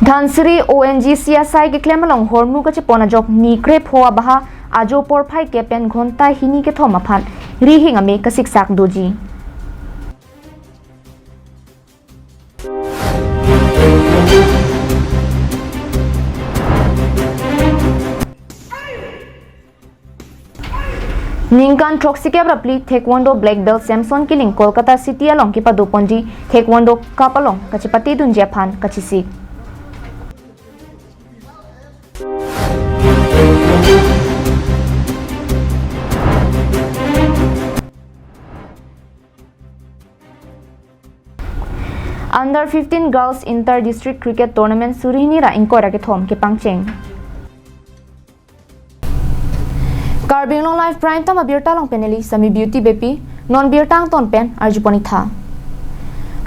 Dhansiri ONGC asai ke klemalong hormu ka chepona jok ni krep hoa baha ajo por phai ke pen ghonta hini ke thoma phan rihing ame kasik sak doji. Ningkan Troxicab rapli Taekwondo Black Belt Samson Killing Kolkata City along kipa doponji Taekwondo Cup along kachipati dun Japan kachisik. Under 15 girls inter district cricket tournament Surihini ra inkora ke thom ke pangcheng. Karbi Anglong Live Prime tama birta long peneli sami beauty bepi non birtang ton pen arjuponi tha.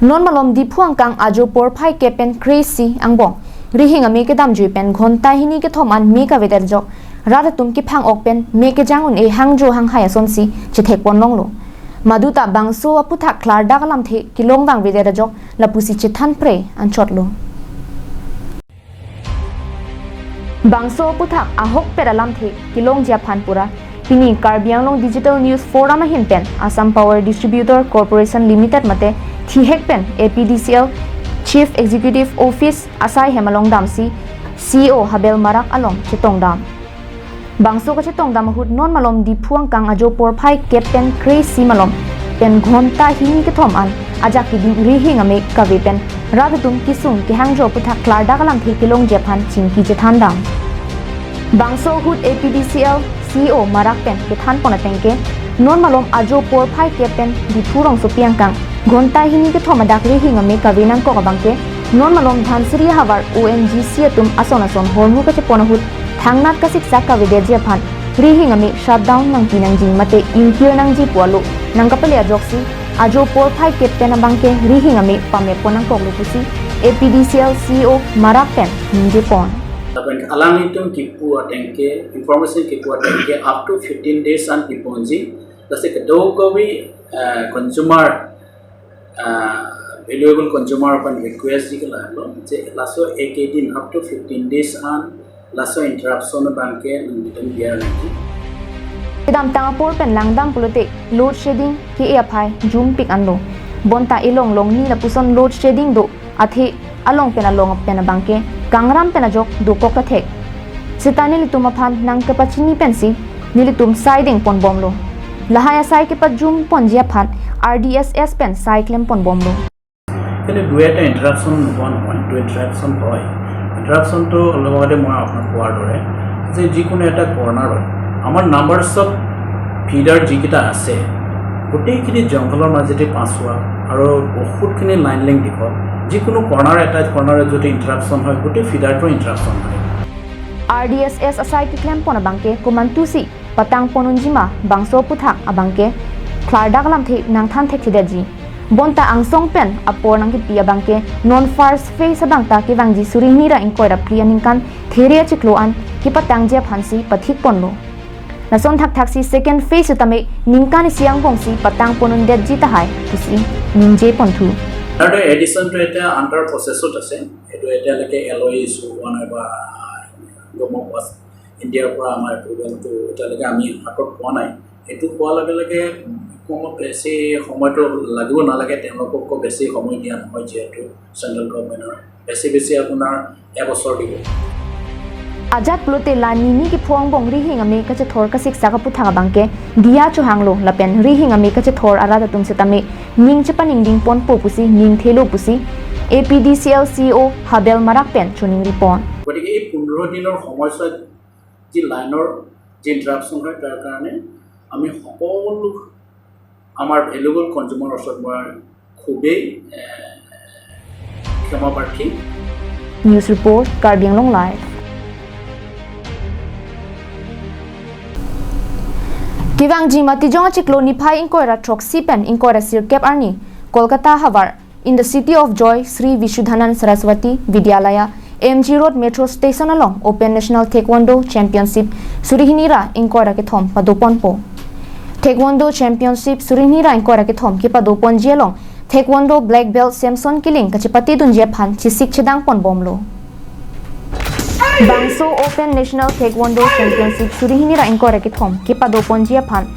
Non malom diphuang kang ajo por phai ke pen crazy angbong rihing ame ke dam jui pen ghonta hini ke thom an me ka weather jok rada tum ki phang ok pen me ke jangun e hangjo hang haya son si chethek pon long lo. Maduta bangso aputha khlar dakalam the kilong bang weather jok lapusi chethan pre an chot lo. Bangso puthak ahok peralam the kilong Japan pura pini Karbi Anglong Digital News Forum hin pen Assam Power Distributor Corporation Limited mate thihek pen APDCL Chief Executive Office asai hemalong damsi CEO Habel Marak along chetong dam. Bangso ka chetong dam hut non malom di phuang kang ajo por phai kep pen crazy malom pen ghonta hini ke thom an ajak ki ding rihing ame kawe pen radtum kisung ki hangjo puthak khlar dakalam the kilong Japan chingki chethan dam. Bangso hut APDCL CEO Marak pen ke than pona tengke non malom ajo por phai ke pen di phurong so piang kang ghonta hini ke thoma dak rihing ame kawe nang ko bangke non malom Dhansiri hawar ONGC atum ason ason hormu ka chepona hut thangnat ka siksa kawe de Japan rihing ame shutdown nang kinang jing mate inkir nang ji pualo nang kapale ajoksi ajo por phai ke pen bangke rihing ame pame ponang kok lupusi APDCL CEO Marak pen ninje pon. Alangitum kipu atengke information kipu atengke up to 15 days an kiponji lase kadogowi consumer valuable consumer upon request dikala lo je laso ekedin up to 15 days an laso interruption bangke nangdam biar nangki dam tangapur pen langdam pulote load shedding ki e phai zoom pik anlo bonta ilong long ni lapuson load shedding do athe along pen along pen bangke kangram pen jok do kok ka thek sitani litum phan nang ke pachini pensi nilitum siding pon bomlo lahaya sai ke pa zoom pon jia phan RDSS pen cyclem pon bomlo কিন্তু দুই এটা ইন্টাৰাপশ্যন নোহোৱা নহয়, দুই ইন্টাৰাপশ্যন হয়। ইন্টাৰাপশ্যনটো অলপ আগতে মই আপোনাক কোৱাৰ দৰে যে যিকোনো এটা কৰ্ণাৰত আমাৰ নাম্বাৰছ অফ ফিডাৰ যিকেইটা আছে গোটেইখিনি জংঘলৰ মাজেদি পাছ হোৱা আৰু বহুতখিনি লাইন লিংক দীঘল, যিকোনো কৰ্ণাৰ এটা কৰ্ণাৰত যদি ইণ্টাৰাপশ্যন হয় গোটেই ফিডাৰটো ইণ্টাৰাপশ্যন হয়। RDSS asai ki klem pon abangke kumantusi patang ponunjima bangso puthak abangke khlar daklam the nangthan thek thidaji bonta angsong pen apor nangki pi abangke non first face abangta ki wangji surini ra inkoira plianing kan theria chiklo an ki patang je phansi pathik ponlo nason thak thak si second phase tame ningkan siang bongsi patang ponun det ji tahai pusi ningje ponthu. আৰু এডিশ্যনটো এতিয়া under প্ৰচেছত আছে, এইটো এতিয়ালৈকে L অ' issue হোৱা নাই বা গম পোৱা ইণ্ডিয়াৰ পৰা আমাৰ এপ্ৰুভেলটো এতিয়ালৈকে আমি হাতত পোৱা নাই। এইটো পোৱাৰ লগে লগে কমত বেছি সময়টো লাগিব নালাগে, তেওঁলোককো বেছি সময় দিয়া নহয় যিহেতু চেণ্ট্ৰেল গভৰ্ণমেণ্টৰ বেছি বেছি আপোনাৰ এবছৰ দিব। Ajat plote la nini ki phuang bong rihing ame ka che thor ka sik sa ka putha bangke dia chu hanglo lapen rihing ame ka che thor ara da tum se tame ning che paning ding pon po pusi ning thelo pusi APDCL CEO Habel Marak pen chuning ripon. গতিকে এই 15 দিনৰ সময়ছোৱাত যি লাইনৰ যি ইণ্টাৰাপশ্যন হয় তাৰ কাৰণে আমি সকলো আমাৰ ভেলুবল কনজিউমাৰৰ ওচৰত মই খুবেই ক্ষমা প্ৰাৰ্থী। News report Karbi Anglong live. Kiwangji matijong chiklo niphai inkoira troxy pen inkoira sirkep arni Kolkata hawar in the city of joy Shri Vishuddhanand Saraswati Vidyalaya MG Road Metro Station along Open National Taekwondo Championship Surihinira inkoira ke thom padopon po Taekwondo Championship Surihinira inkoira ke thom ke padopon jelong Taekwondo Black Belt Samson Killing kachipati dunje phan chisik chedang pon bomlo. Bangso Open National Taekwondo Championship surihinira ingkore ki thom kipa do ponjia phan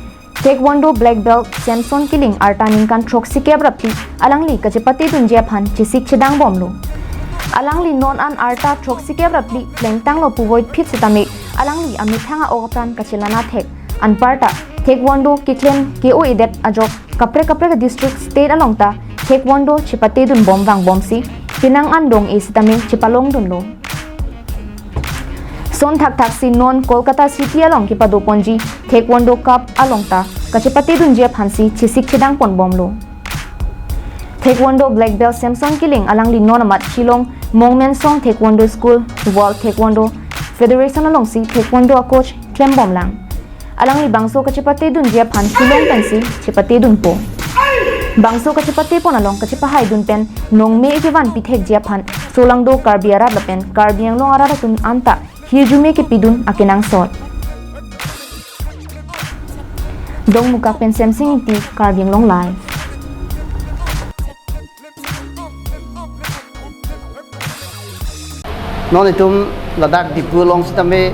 Taekwondo Black Belt Samson Killing arta ningkan troxi kebra pli alangli kachepate dunjia phan chisik chedang bomlo alangli non an arta troxi kebra pli plengtang lo puvoid phit sitame alangli amithanga ogapran kachilana thek anparta Taekwondo kiklem ko idet ajok kapre kapre ka district state alongta Taekwondo chipate dun bomwang bomsi pinang andong e sitame chipalong dun lo son thak thak si non Kolkata city along ki padoponji Taekwondo cup alongta kachipate dunjia phansi chisik chidang pon bomlo Taekwondo Black Belt Samson Killing alangli non amat Shillong Mongmen Song Taekwondo School World Taekwondo Federation along si Taekwondo coach Clem Bomlang alangli bangso kachipate dunjia phan Shillong pensi chipate dunpo bangso kachipate pon along kachipahai dun pen nongme ikiwan pithek jia phan solangdo karbiara lapen karbianglong arara tun anta hirjume ke pidun akinang sot dong muka pen samsing ti karbianglong live. Non itum Ladakh Dipu long sitame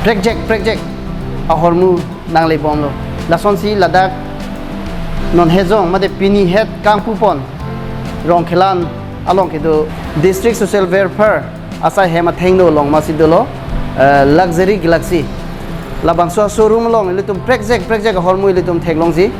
prek jack ahormu nangle bomlo lason si Ladakh non hejong mate pini head kangpu pon rong khelan along ke do district social welfare asa hema thengno long ma sidolo luxury galaxy labangso showroom long ilitum prek jack ahormu ilitum theklong si.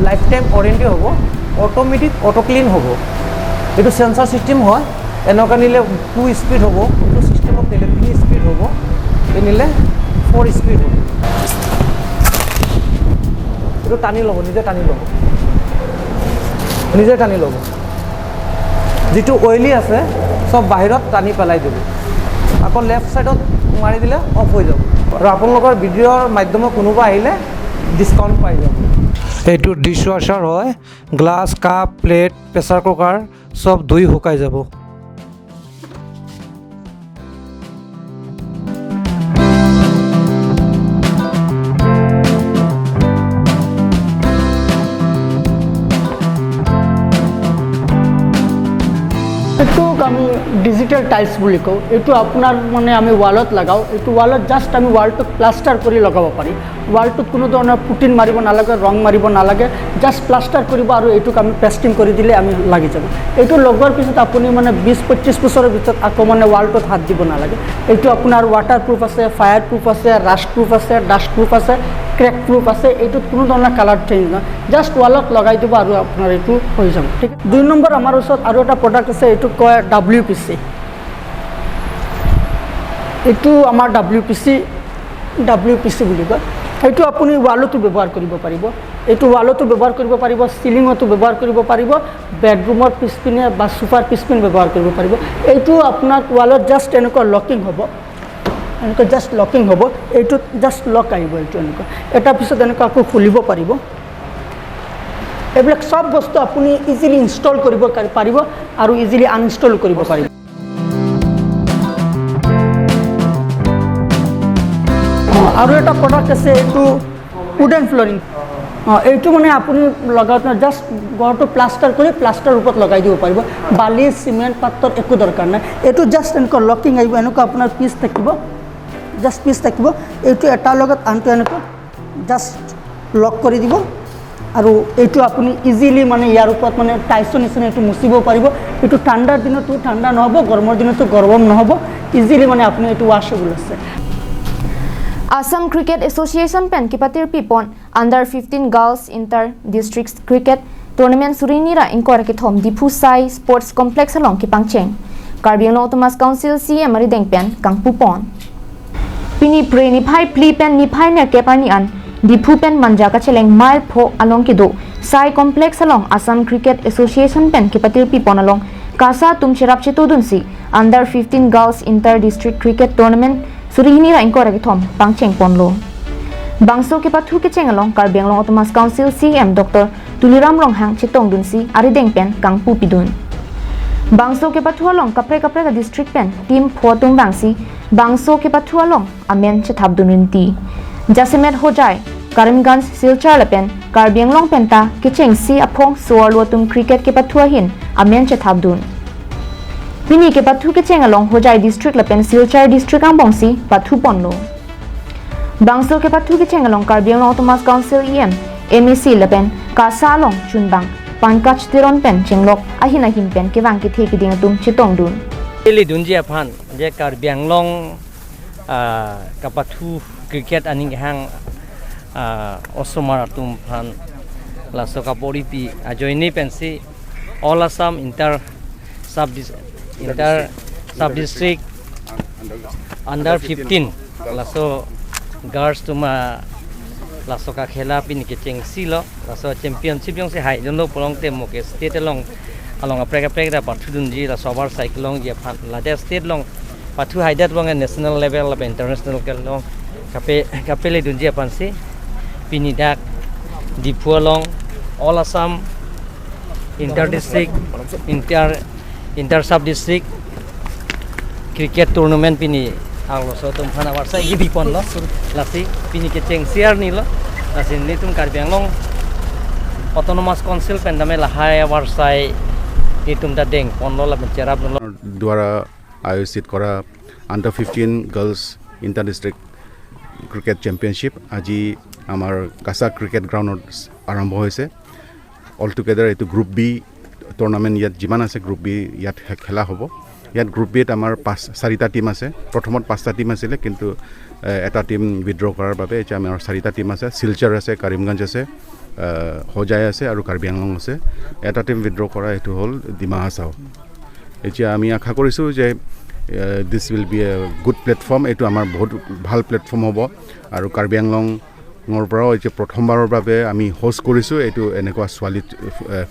Life time warranty হ'ব, automatic auto' clean হ'ব। এইটো চেঞ্চাৰ system হয়, এনেকুৱা নিলে 2 speed হ'ব, এইটো চিষ্টেমত নিলে 3 স্পীড হ'ব, এই নিলে 4 স্পীড হ'ব। এইটো টানি ল'ব, নিজে টানি ল'ব, নিজে টানি ল'ব। যিটো অইলি আছে চব বাহিৰত টানি পেলাই দিব, আকৌ লেফ্ট ছাইডত মাৰি দিলে অফ হৈ যাব। আৰু আপোনালোকৰ ভিডিঅ'ৰ মাধ্যমত কোনোবা আহিলে ডিছকাউণ্ট পাই যাব। এইটো ডিছ ৱাছাৰ হয়, glass, cup, plate, pressure cooker চব ধুই শুকাই যাব। এইটোক আমি ডিজিটেল টাইলছ বুলি কওঁ। এইটো আপোনাৰ মানে আমি ৱালত লগাওঁ। এইটো ৱালত জাষ্ট আমি ৱালটোক প্লাষ্টাৰ কৰি লগাব পাৰি। ৱালটোত কোনো ধৰণৰ পুটিন মাৰিব নালাগে, ৰং মাৰিব নালাগে, জাষ্ট প্লাষ্টাৰ কৰিব আৰু এইটোক আমি পেষ্টিং কৰি দিলে আমি লাগি যাব। এইটো লগোৱাৰ পিছত আপুনি মানে 20-25 বছৰৰ ভিতৰত আকৌ মানে ৱালটোত হাত দিব নালাগে। এইটো আপোনাৰ ৱাটাৰ প্ৰুফ আছে, ফায়াৰ প্ৰুফ আছে, ৰাষ্ট প্ৰুফ আছে, ডাষ্ট প্ৰুফ আছে, ক্ৰেক প্ৰুফ আছে। এইটোত কোনো ধৰণৰ কালাৰ চেঞ্জ নহয়, জাষ্ট ৱালত লগাই দিব আৰু আপোনাৰ এইটো হৈ যাব। ঠিক। 2 নম্বৰ আমাৰ ওচৰত আৰু এটা প্ৰডাক্ট আছে, এইটোক কয় WPC। এইটো আমাৰ WPC বুলি কয়। এইটো আপুনি ৱালতো ব্যৱহাৰ কৰিব পাৰিব, এইটো ৱালতো ব্যৱহাৰ কৰিব পাৰিব, চিলিঙতো ব্যৱহাৰ কৰিব পাৰিব, বেডৰুমৰ পিছপিনে বা চোফাৰ পিছপিনে ব্যৱহাৰ কৰিব পাৰিব। এইটো আপোনাৰ ৱালত জাষ্ট এনেকুৱা লকিং হ'ব, এনেকুৱা জাষ্ট লকিং হ'ব, এইটোত জাষ্ট লক আহিব, এইটো এনেকুৱা এটাৰ পিছত এনেকুৱা আকৌ খুলিব পাৰিব। এইবিলাক চব বস্তু আপুনি ইজিলি ইনষ্টল কৰিব পাৰিব আৰু ইজিলি আনইনষ্টল কৰিব পাৰিব। আৰু এটা প্ৰডাক্ট আছে, এইটো উডেন ফ্ল'ৰিং। এইটো মানে আপুনি লগাওঁতে জাষ্ট ঘৰটো প্লাষ্টাৰ কৰি প্লাষ্টাৰ ওপৰত লগাই দিব পাৰিব। বালি, চিমেণ্ট, পাথৰ একো দৰকাৰ নাই। এইটো জাষ্ট এনেকুৱা লকিং আহিব, এনেকুৱা আপোনাৰ পিচ থাকিব, জাষ্ট পিচ থাকিব। এইটো এটাৰ লগত আনটো এনেকুৱা জাষ্ট লক কৰি দিব আৰু এইটো আপুনি ইজিলি মানে ইয়াৰ ওপৰত মানে টাইলছৰ নিচিনা এইটো মুচিব পাৰিব। এইটো ঠাণ্ডাৰ দিনতো ঠাণ্ডা নহ'ব, গৰমৰ দিনতো গৰম নহ'ব, ইজিলি মানে আপুনি এইটো ৱাশ্বেবল আছে। Assam Cricket Association pen kipatir pipon under 15 girls inter district cricket tournament surinira inkor ki thom Diphu Sai Sports Complex along ki pangcheng Karbi Anglong Autonomous Council CM ari deng pen kangpu pon pini pre ni phai pli pen ni phai ner kepani an Diphu pen manja ka cheleng mile pho along ki do Sai Complex along Assam Cricket Association pen kipatir pipon along kasa tumcherap chetodun si under 15 girls inter district cricket tournament Surihini ra ingkor ki thom pangcheng ponlo bangso ke pathu ke chengalong Karbi Anglong Autonomous Council CM Dr. Tuliram Ronghang chitong dunsi ari dengpen kangpu pidun. Bangso ke pathualong kapre kapre ka district pen team photum bangsi Bangso ke pathualong amen chethap dununti Jasemet Hojai Karimganj Silchar lapen Karbi Anglong penta kicheng si aphong suarlotum cricket ke pathua hin amen chethap dun Pini ke pathu kicheng along Hojai district lapen Silchar district ang bongsi pathu ponlo Bangso ke pathu kicheng along Karbi Anglong Autonomous Council EM MEC lapen Kasa along Chunbang Pankaj Tiron pen chenglok ahin ahin pen kewang ki the ki ding tum chitong dun Eli dunji aphan je Karbi Anglong kapathu cricket aning hang osomar atum phan laso kapori pi ajoini pensi all Assam inter sub district under 15 laso girls tuma laso ka khela pin ke chengsi lo laso championship jong se hai jon lo polong te mo ke state long along aprek aprek da pathu dunji la sobar cycle long ye phan la de state long pathu haidat long national level la international ke long kape kapele dunji apan si pinidak Diphu long all Assam inter district inter sub district cricket tournament pini anglo so tum phana warsa gibi pon lo lasi pini ke cheng siar ni lo lasi ni tum Karbi Anglong Autonomous Council pendame lahai warsai ni tum da deng pon lo la cherap lo দ্বারা আয়োজিত কৰা under 15 girls inter district cricket championship আজি আমাৰ কাছা cricket গ্ৰাউণ্ডত আৰম্ভ হৈছে। All together এইটো গ্ৰুপ বি টুৰ্ণামেণ্ট, ইয়াত যিমান আছে গ্ৰুপ বি ইয়াত খেলা হ'ব। ইয়াত গ্ৰুপ বিত আমাৰ চাৰিটা টীম আছে। প্ৰথমত 5টা টীম আছিলে, কিন্তু এটা টীম উইড্ৰ কৰাৰ বাবে এতিয়া আমাৰ 4টা টীম আছে। শিলচৰ আছে, কৰিমগঞ্জ আছে, হোজাই আছে আৰু কাৰ্বি আংলং আছে। এটা টীম উইড্ৰ কৰা এইটো হ'ল ডিমা হাছাও। এতিয়া আমি আশা কৰিছোঁ যে this will be a good platform, এইটো আমাৰ বহুত ভাল প্লেটফৰ্ম হ'ব। আৰু কাৰ্বি আংলঙৰ পৰাও এতিয়া প্ৰথমবাৰৰ বাবে আমি হোষ্ট কৰিছোঁ এইটো এনেকুৱা ছোৱালী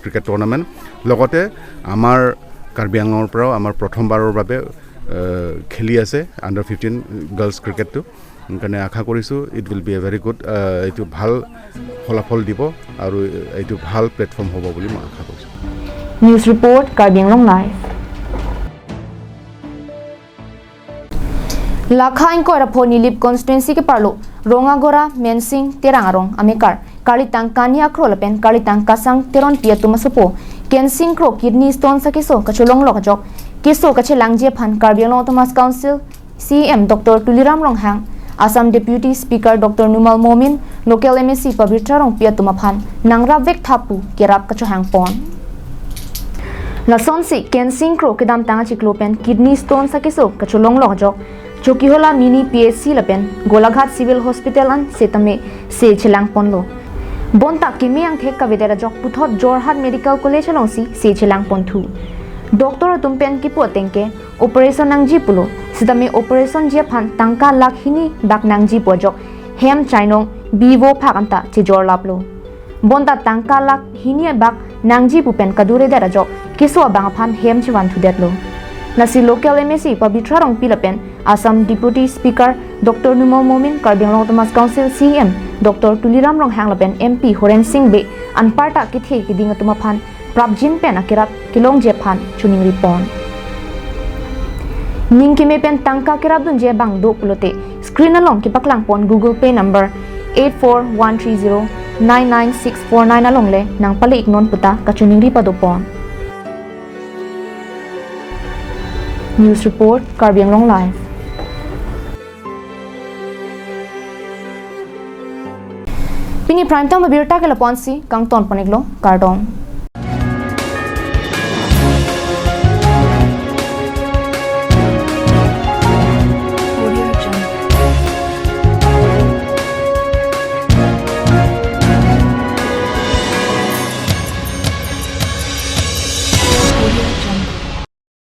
ক্ৰিকেট টুৰ্ণামেণ্ট। লগতে আমাৰ কাৰ্বি আংলঙৰ পৰাও আমাৰ প্ৰথমবাৰৰ বাবে খেলি আছে আণ্ডাৰ 15 গাৰ্লছ ক্ৰিকেটটো। সেইকাৰণে আশা কৰিছোঁ it will be a very good, এইটো ভাল ফলাফল দিব আৰু এইটো ভাল প্লেটফৰ্ম হ'ব বুলি মই আশা কৰিছোঁ। News report, Karbi Anglong live. Lakha ingko rapho nilip constituency ke parlo Rongagora Mensing Terangarong Amekar Kalitang Kania Krolapen Kalitang Kasang Teron Piatumasopo Kensing Kro kidney stone sakiso kacholong lokajok kiso kache langje phan Karbi Anglong Autonomous Council CM Dr. Tuliram Ronghang Assam Deputy Speaker Dr. Numal Momin Local MSc Pabitra Rong Piatumaphan Nangra Vek Thapu kerap kachohang pon Lasonsi Kensing Kro kedam tanga chiklopen kidney stone sakiso kacholong lokajok Chokihola mini PSC lapen Golaghat Civil Hospital an setame se chelang ponlo Bonta kimiang thek kavedera jok puthot Jorhat Medical College alongsi se chelang ponthu Doctor tumpen kipo tengke operation nangji pulo sitame operation je phan tangka lakhini bak nangji pojok hem chainong bivo phakanta chejor laplo Bonta tangka lak hini bak nangji pupen kadure dera jok kiso bang phan hem chiwan thudetlo Nasi local MSc Pabitra Rong Pilapen Assam Deputy Speaker Dr. Numal Momin Karbi Anglong Autonomous Council CM Dr. Tuliram Ronghang Lapen MP Horen Singh Be anparta kithe kiding tumaphan Prabjin pen akirap kilong je phan chuning ripon Ningkime pen tangka kirap dun je bang do pulote screen along kipaklang pon Google Pay number 8413099649 along le nang pali iknon puta kachuning ripa do pon. News report, Karbi Anglong Live. Pini prime time birta ke laponsi kangton poniglo kardong.